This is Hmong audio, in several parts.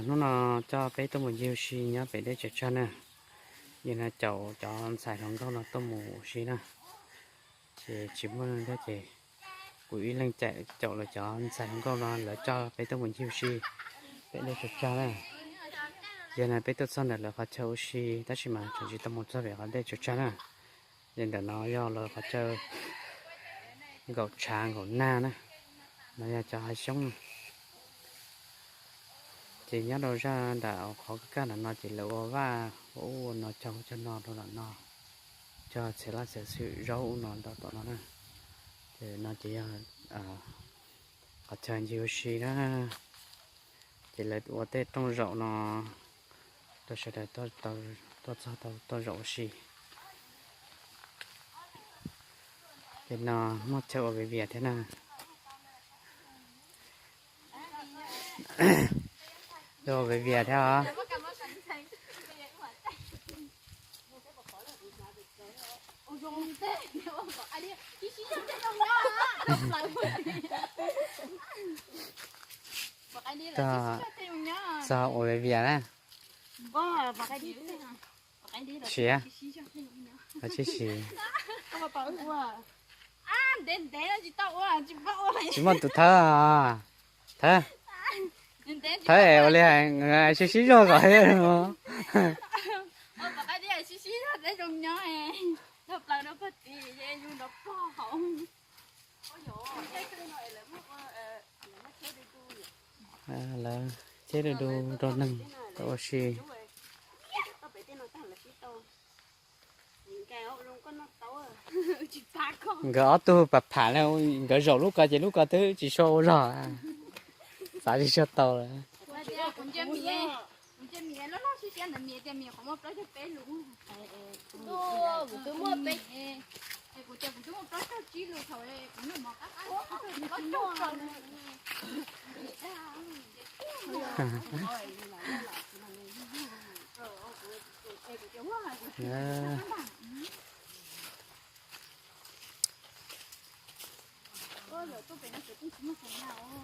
Hnub no coj peb tuaj mus ncig ua si nyob pem dej tsaws tsag na. Yog no caum cov ntxhais hluas nkauj no tuaj mus ua si na. Ces tsis muaj neeg thiab ces kuv ib leeg caum lawv cov ntxhais hluas nkauj no lawv coj peb tuaj mus ncig ua si pem dej tsaws tsag na. Yog no peb tuaj txog ntawm lawv qhov chaw ua si tab sis mas tseem tsis tau mus txog pem qhov dej tsaws tsag na. Ces ntawm no yog lawv qhov chaw nkaum tshav nkaum nag na. No yog cov hav xyoob. Ces nyob rau zaj nram qhov kaj kaj ntawm no ces lawv ua vaj ua ub ua no cog ub cog no rau ntawm no, cog txhia laj txhia xwm zaub ub no rau tom no na. Ces no ces yog qhov chaw ncig ua si na. Ces lawv ua tej rooj zaum no rau sawv daws tuaj txog tau tuaj zaum ua si. Ces no muaj chaw ua viv vias thiab na. Ua viv vias thiab os. Txog ua viv vias na. Siav. Tsis siav. Tsis muaj tus thawb. Thawb, thawb es ua li sib sib zog kom. Lawv cheb du du rau neeg tau ua si. Nkawd ob tug pam pham na, nkawd zaum lub ko ces lub ko twb tsis sua ua zog, xav tsis sua tau lawm.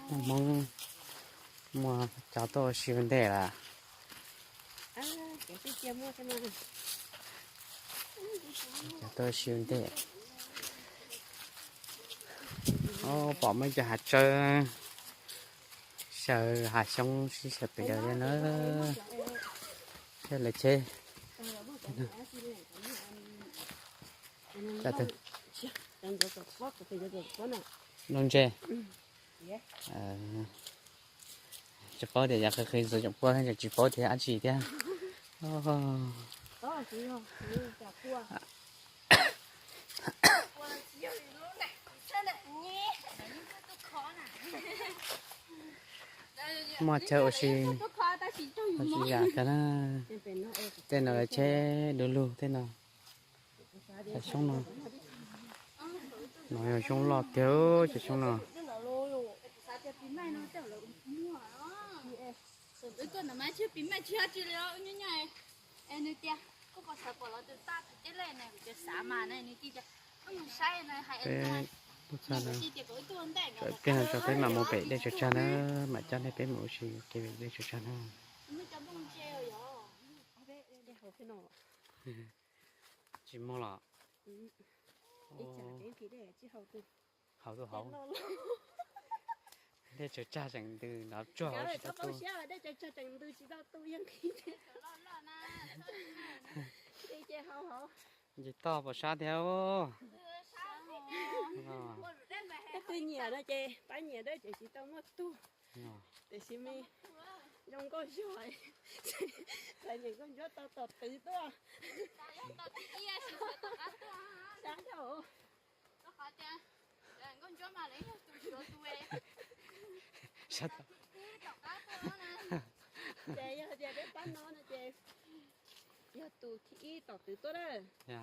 Hmoob muaj cov tuaj ua si ua ntej lawm. Cov tuaj ua si ua ntej. Pom muaj cov hav tsawb, xyaw hav xyoob sib xyaw pes daws li na. Thiab lawv cheb. Lub ntsej. Tsis paub tias yog qhia qhia ntxuav coom puab, tsis paub tias dab tsi thiab. Muaj chaw ua si, ua si zam kawg na. Tej no lawv cheb du lug tej no. Cov xyoob no, no yog xyoob loj tiag cov xyoob no. Peb tuaj txog na, kawm kiag no tso peb mam mus pem dej tsaws tsag na, mam coj nej peb mus ua si kev pem dej tsaws tsag na. Tsis muaj los. Haus tus hauv. Dej tsaws tsag tseem ntws nrov tsuag hauv tsis tau tu. Nce toj puas sab thiab. Peb twb nyiam no ces pab nyiam dab tseem tsis tau muaj tug. Tiam sis me zoo nkauj zog, txais niam nkauj ntsuab tau tom twv tuaj. Sab dhau. Ces yog tias peb pab no no ces yog tus thib ib tom twv tuaj na.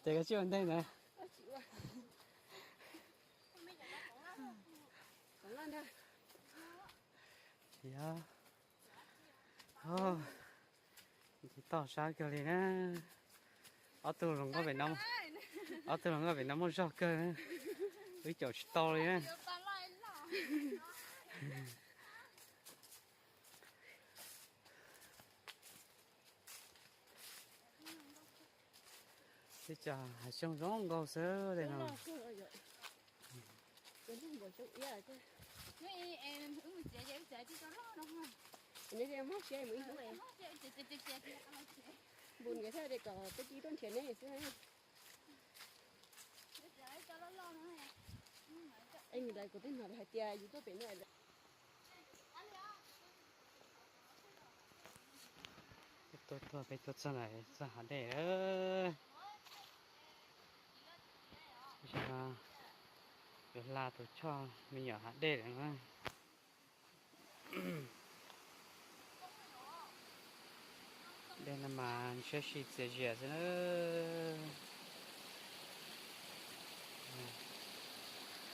Ces koj tsis ua ntej ntawd. Yog, nce toj sab kawg li na. Ob tug hluas nkauj pem no, ob tug hluas nkauj pem no muaj zog kawg na. Wb caum tsis tau li na. Teb chaws hav xyoob zoo nkauj xwb tej no. Npus nkawd thiaj kom peb tij tuaj nrhiav nej xwb. Es nws lawv kuv twb hnov hais tias yus tuaj pem no. Tuaj tuaj peb tuaj txog lawm, txog hav dej lawm. Tam sim no yuav hla tus choj me nyuam hav dej lawm na. Dej no mas ntshiab si txias zias xwb na.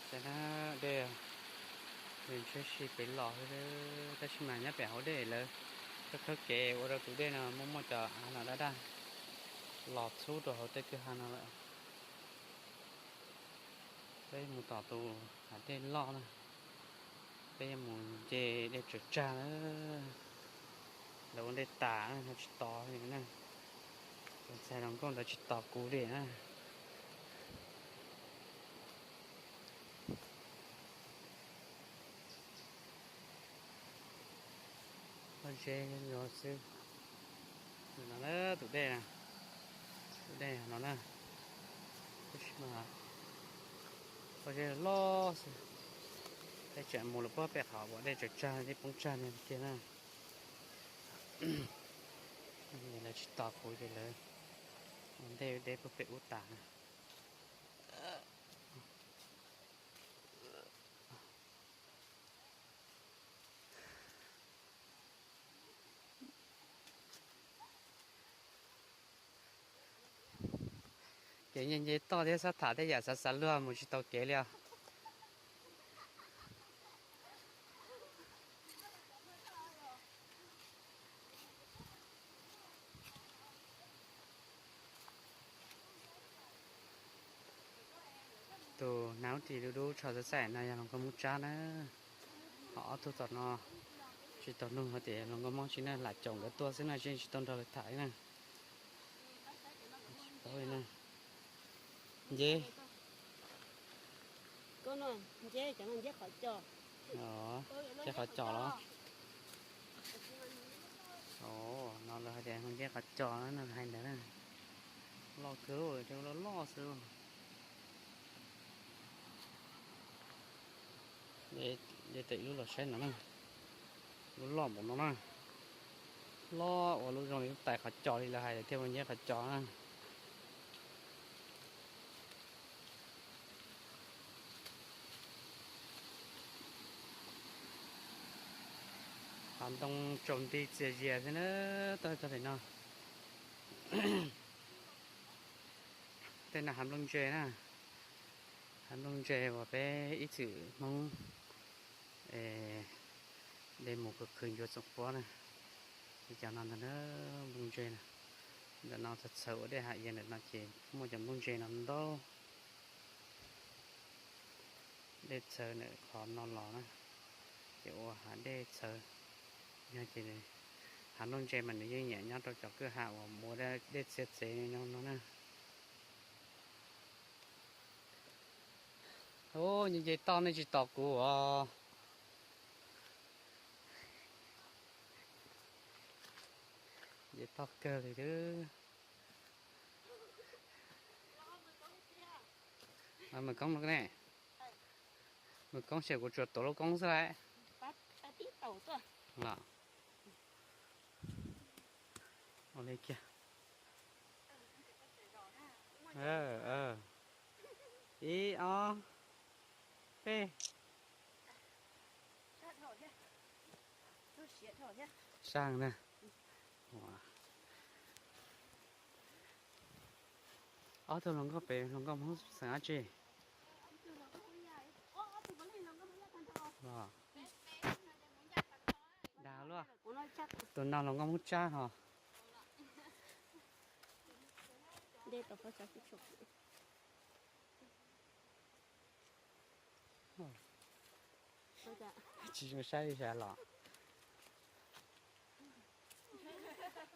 Ces na, dej nws ntshiab si pem los xwb, tab sis mas nyob pem hauv dej lawv khawb khawb kev ua rau tus dej no muaj muaj cov av no daj daj los txhub rau hauv tej kwj ha no lawm. Peb mus tom tus hav dej loj na, peb yuav mus nce dej tsaws tsag na. Lawv ua ntej tas no tsis tos li na, tus ntxhais hluas nkauj ntawd tsis tos kuv li na. Pob zeb yuav xwb. No na, tus dej, tus dej no na, tab sis mas pob zeb loj xwb. Peb tseem mus lawm puag pem qhov uas dej tsaws tsag dej poob tsag no kiag na. Lawv tsis tos kuv ces lawv ua ntej deb puag pem ub tas na. Kev nce nce toj thiab xav tham tej yam xav xav luag mus tsis tau kev li os. Tus hnav ris dub dub tsho xav xaim no yog hluas nkauj Hmoob Tsab na. Ho ob tug tom no tsis tau nug hais tias hluas nkauj Hmoob tsis na, lam caum nkawd tuaj xwb no, tsis tau nrog lawv tham li na. Nce, nce qhov cos los? No lawv hais tias nce qhov cos no hais ntawd na. Loj kawg, loj loj xwb. Nce tes ib lub los saib no na. Lub loj npaum no na. Loj ua lub zoo li lub tais qhov cos li lawv hais thiaj ua nce qhov cos na. Hav ntoo tsaus nti txias zias xwb na, toj txog pem no. Tej no hav nplooj ntse na, hav nplooj ntse uas peb ib txwm Hmoob de mus khwv khwv ncuav txoov puab na. Li cov no ntag na, nplooj ntse na. Ntawm no txawv txhawv ua dej hav iav ntawm no ces muaj cov nplooj ntse no ntau. Dej txhawv ntawm qhov no los na, ces ua hav dej txhawv. Yog ces hav nplooj ntse mas nws yeej nyiam nyob rau cov kwj ha uas muaj dej txias txev no na. Ub, nce toj nej tsis tos kuv os. Nce toj kawg li twb. Mws koob no ne. Mws koob ces kuv tsuas tuav lub koob xwb lauj. Los. Ua li kiag. Ib ob peb. Saj na. Ob tug hluas nkauj pem hluas nkauj Hmoob xeem dab tsi? Los. Tus no hluas nkauj Hmoob Tsab hos. Tsis zoo saib li sas los.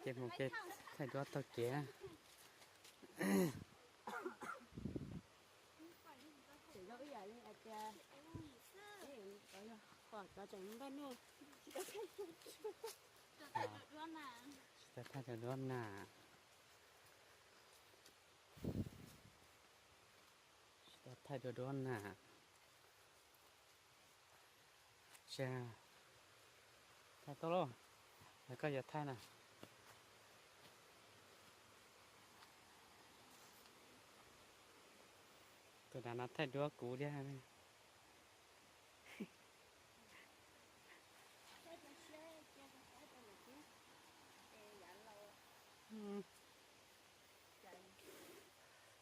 Ces mus ke thaij duab taug kev na. Tsis tau thaij dua duab na. Tsis tau thaij dua duab na. Tsis thaij tau lauj. Koj yuav thaij na. Tus dav no thaij duab kuv thiab.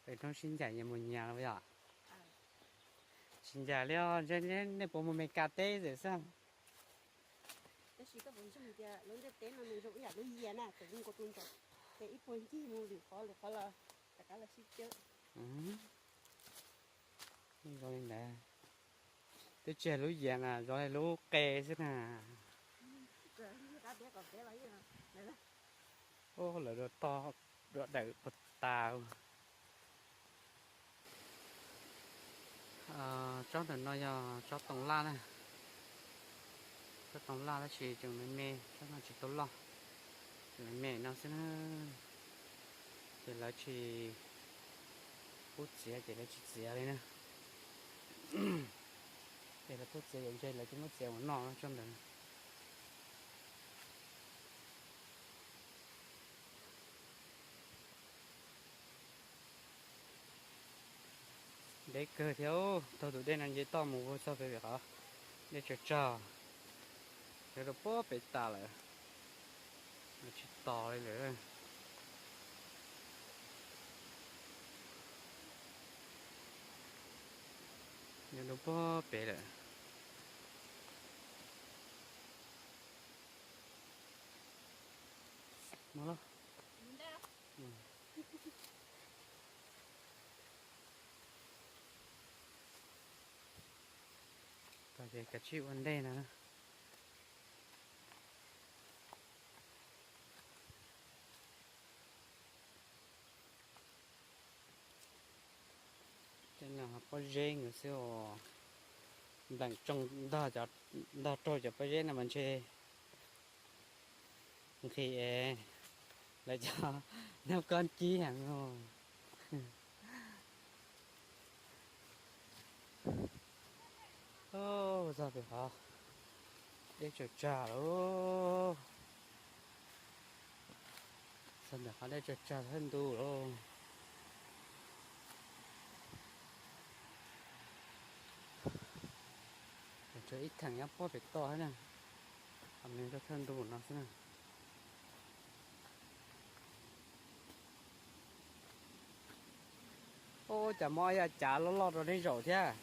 Pem hnub sib ncaim yuav mus nyias los yom? Tsis ncaim li os, nej puas mus Meskas teb xwb? Tab sis koj puas ntsej muag tias lub ntiaj teb no nws zoo ib yam lub yias na, txawm zoo nkaus tus ntsaum ces ib puag ncig mus lwm qhov lwm qhov los rov qab los sib cawb. Zoo li ntawd. Twb tsis yog lub yias na, zoo li lub qe xwb na. Ub, lawv dua toj dua dawm puag tas. Tsob ntawm no yog tsob toov laj na. Tsob toov laj tab sis tseem me me, tsob no tsis tau loj, tseem me me no xwb na. Ces lawv tsis pub txiav ces lawv tsis txiav li na. Ces lawv pub txiav ces ntshe lawv tsis muab txiav mus noj tsob ntawd. Deb kawg thiab, taug tus dej no nce toj mus ua txog pem qhov dej tsawg tsawg, yuav rau puag pem tas lawm, tsis tos li lawm. Yuav rau puag pem lawm. Mus los. Tos ces kav tsij ua ntej no. Tej no pob zeb nkawd xwb os. Npleem tsoo ntog, ntog raug cov pob zeb no mas ntshe nqhis es lawv cov nab kob kib heev os. Txog pem qhov dej tsawg tsawg lauj. Txog ntawm qhov dej tsawg tsawg thawj ntu lauj. Tshuav ib theem nyob puag pem toj thiab na, qhov me rau thawj ntu no xwb na. Ub, cas muaj ob yav cav loj loj rau nej zaum thiab.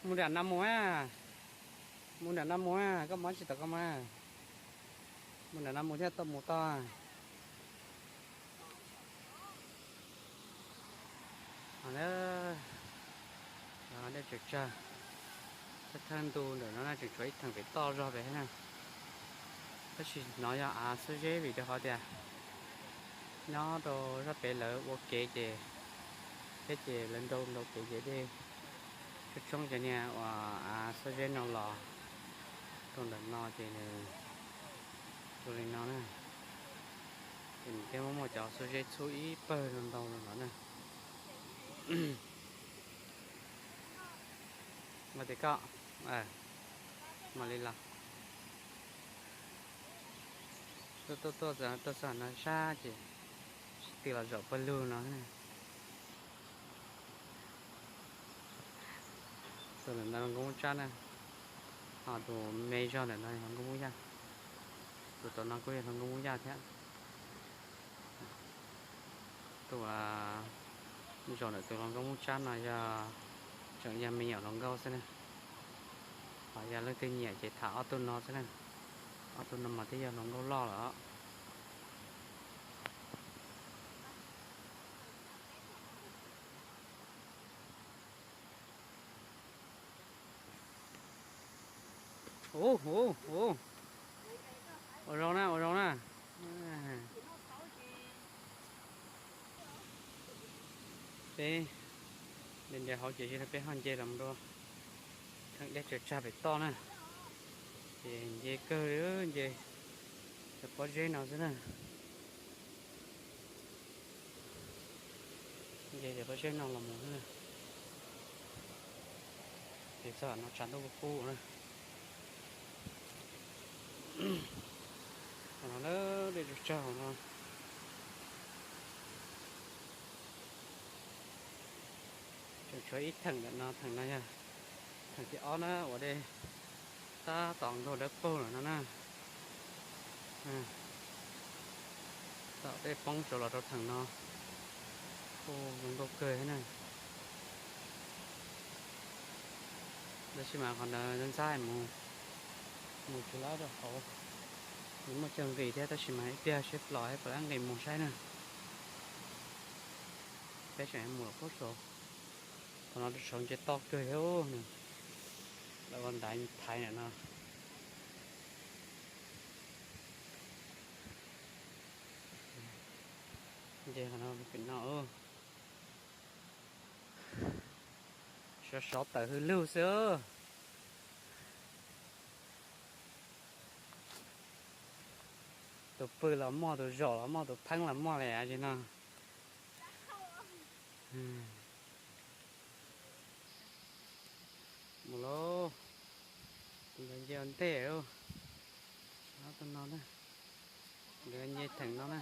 Mus nram no mus, mus nram no mus, koj mob tsis tau koj mas. Mus nram no mus thiaj tau mus tod. Dej tsawg tsawg, thawj ntu ntawm no na tseem tshuav ib theem pem toj zog pem thiab na. Tab sis no yog av xuab zeb vim rau qhov tias nyob rau zaj pem lawv ua kev ces, thiab ces lawv nrau nrau kev ces dej tshoob tshoob cov niag uas av xuab zeb no los rau ntawm no ces nws ua li no na. Ces nws thiaj muaj muaj cov xuab zeb txhub ib pawg ntau ntau no na. Mas tias koj, mam li los. Tuaj tuaj tuaj txog no sab ces tsis tig los zaum pawg lug no. Tus ntawm no hluas nkauj Hmoob Tsab na, ho tus me zog ntawm no yog hluas nkauj Hmoob Yaj, tus tom no kuj yog hluas nkauj Hmoob Yaj thiab. Tus zaum ntawm tus hluas nkauj Hmoob Tsab no yog, tseem yog me nyuam hluas nkauj xwb na. Ho yog leej twg nyiam ces tham ob tug no xwb na. Ob tug no mas twb yog hluas nkauj loj lawm os. Ua zoo na, ua zoo na. Peb nres hauv ces peb ho nce los rau theem dej tsaws tsag pem toj na. Ces nce kawg li, nce cov pob zeb no xwb na. Nce cov pob zeb no los mus xwb na. Ces txog no tshav ntuj kub kub na. Ho no dej tsaws tsag no. Tseem tshuav ib theem ntawm no, theem no yog theem thib ob na uas dej tab tom nkaug dawb paug lawm no na. Tom dej poob tsuas los rau theem no, kuj zoo nkauj kawg thiab na. Tab sis mas qhov ntawd ntxhab mus, mus tsis laib rau hauv, nws muaj cag nqis thiab, tab sis mas ib pliag siab los puas laib nqis mus saib na. Peb tseem mus lawm pob saud, thaum no rau saud nce toj kawg thiab, lawv ua ntaiv thaiv ntawm no. Nce qhov no pem no, sov sov tawm hwj lug xwb. Tus pw los muaj, tus zaum los muaj, tus pheeb los muaj li as no. Mus lauj, nkawd nce ua ntej lauj. Ob tug no na, nkawd nce theem no na.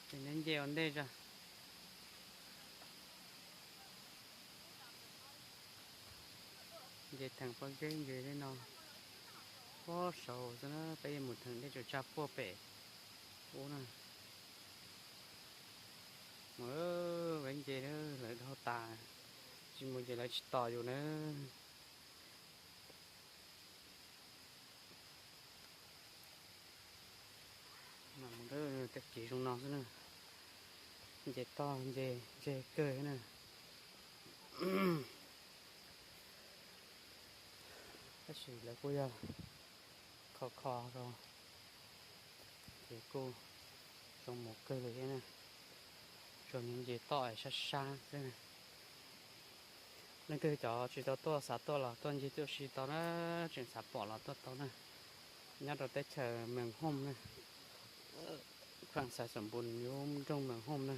Ces neb nce ua ntej tso. Nce theem pob zeb nce li no, pob saud xwb na, peb yuav mus theem dej tsaws tsag puag pem ub na. Mus, peb nce lawv dhau tas, tsis mus ces lawv tsis tos yus na. Mus tej kev zoo no xwb na, nce toj nce ntseg kawg na. Tab sis lawv kuj yog kho kho rau, ces kuj zoo mus kawg li thiab na. Tsuas nce toj sab sab xwb na. Leej twg cov tsis tau tuaj xav tuaj los tuaj ncig tuaj si tau na, tseem xav pom los tuaj tau na. Nyob rau teb chaws Mees Hooj na, khuam Xais Xoom Npus, yub nroog Mees Hooj na.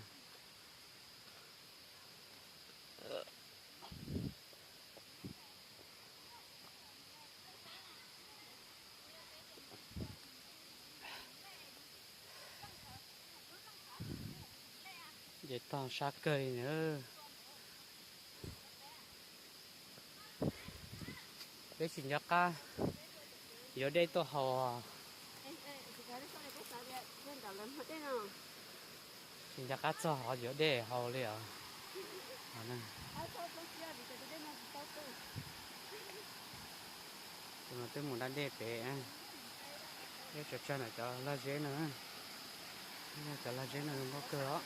Nce toj sab kawg li na. Peb tsis nco qab yuav dej tuaj haus. Tsis nco qab txog hov yuav dej haus li os. Tus no twb mus da dej pem, dej tsaws tsag ntawm cov lag zeb no. Cov lag zeb no zoo nkauj kawg os.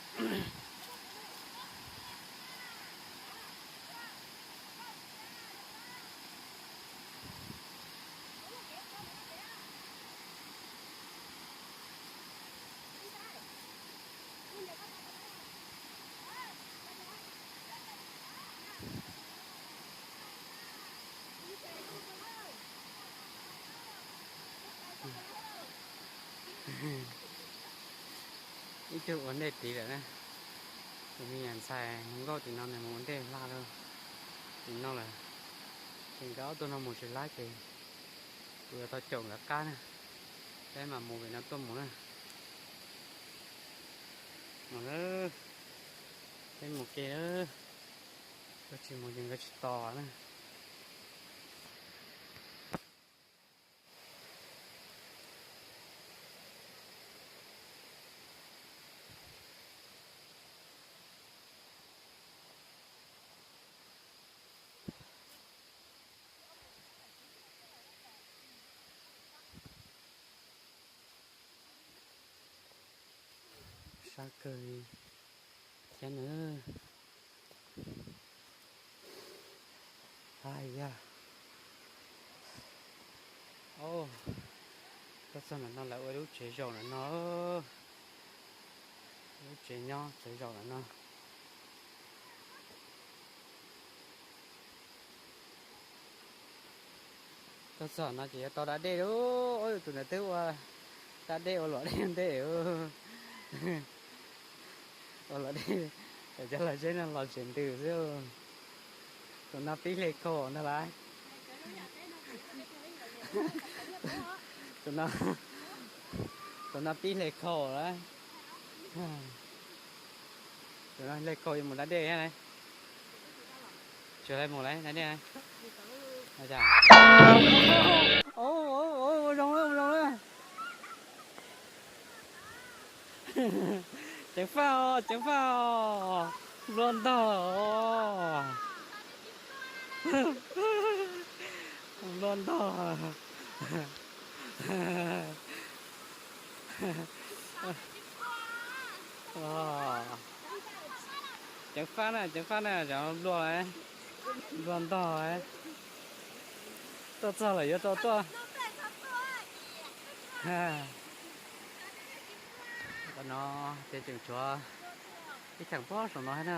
Ib tug ua ntej tid lawm na. Tus me nyuam ntxhais hluas nkauj tim no nws mus ua ntej hla rau tim no lawm. Ces nkawd ob tug no mus tsis laib ces kuv yuav tau caum nkawd qab na. Peb mam mus pem no tuaj mus na. Mus na, peb mus ke na. Koj tsis mus ces nkawd tsis tos na. Tag kawg li thiab na. Hais yog, tuaj txog ntawm no lawv ua lub tsev zaum ntawm no, lub tsev nyob tsev zaum ntawm no. Tuaj txog no ces yuav tau da dej lawm. Tus ntawd twb ua da dej ua luam dej ntej, ua luam dej, cov los zeb no los tsev ntws xwb. Tus no pib hle khau ntag lauj. Tus no, tus no pib hle khau lawm. Tus no hle khau yuav mus da dej thiab. Tsis hle mus lawm da dej. Ua zoo, ua zoo lawm. Ceev faj os, ceev faj os. Nplua ntog os. Nplua ntog. Ceev faj na, ceev faj na, cov nplua, nplua ntog. Tuaj txog lawm yuav tau tuaj. Qhov no ces tseem tshuav ib cheem pob saum no thiab na.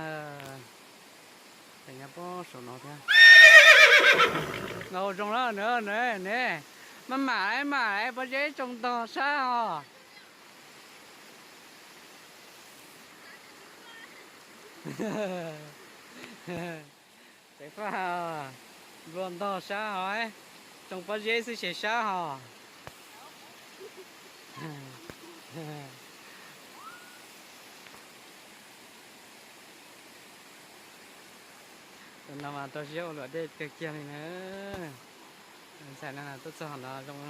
Cheem nyob pob saum no thiab. Ua zoo lawm na, ne, maj mam, maj mam, pob zeb tsoo ntog sab os. Ceev faj, nplua ntog sab hos, tsoo pob zeb xwb ces sab hos. Tus no mas rau siab ua luam dej kawg kiag li na. Ntxhais no tuaj txog no zoo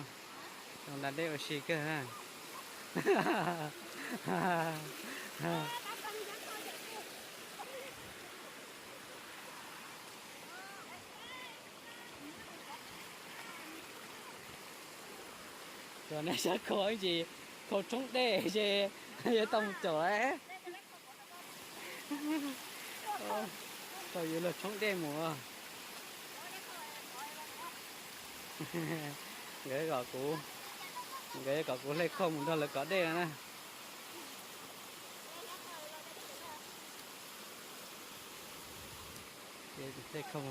da dej ua si kawg. Cov nej sab khau ib ntsis khau tshoob dej ces yuav tau mus caum lawm. Tau yuav luag tshoob dej mus. Nkawd kom kuv, nkawd kom kuv hle khau mus nrog lawv kov dej no na. Hle khau.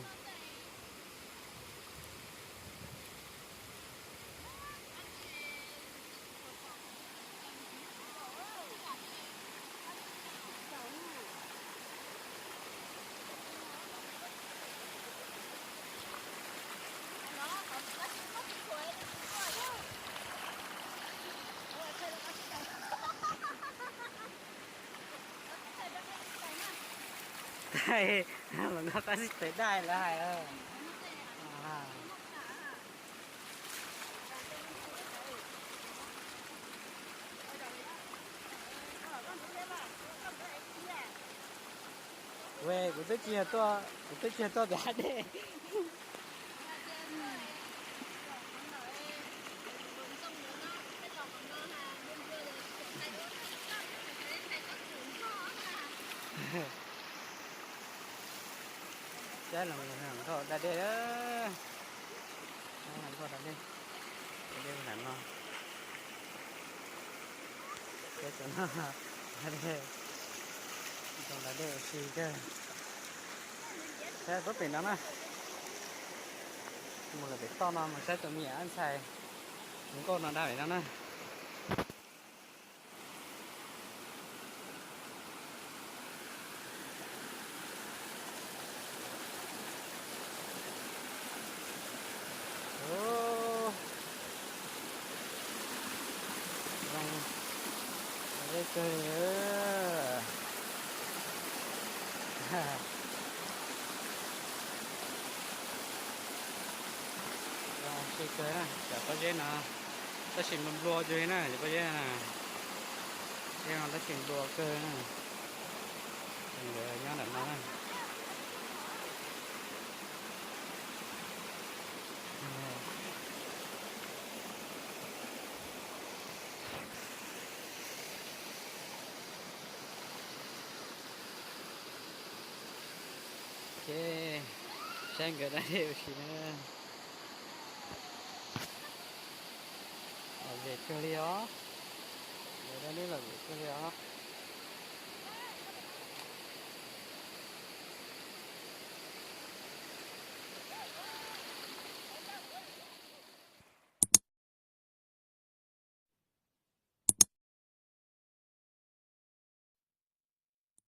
Los noj qab xib tawv daj lawv hais. Kuv twb tsis yog tuaj, kuv twb tsis yog tuaj pem hav dej. Saib los nkauj da dej, nkauj da dej, da dej nram no. Peb tus no da dej, tus da dej ua si kawg. Saib puag pem no na, mus lawm pem toj no mus saib tus me nyuam ntxhais hluas nkauj no da pem no na. Zoo deb kawg li. Zoo si kawg na, cov pob zeb no tab sis nplua nplua cuag li na, cov pob zeb no, zeb no tab sis nplua kawg na. Nkawd nyob ntawm no na. Saib nkawd dab dej ua si na. Lom zem kawg li os. Nkawd dab dej lom zem kawg li os.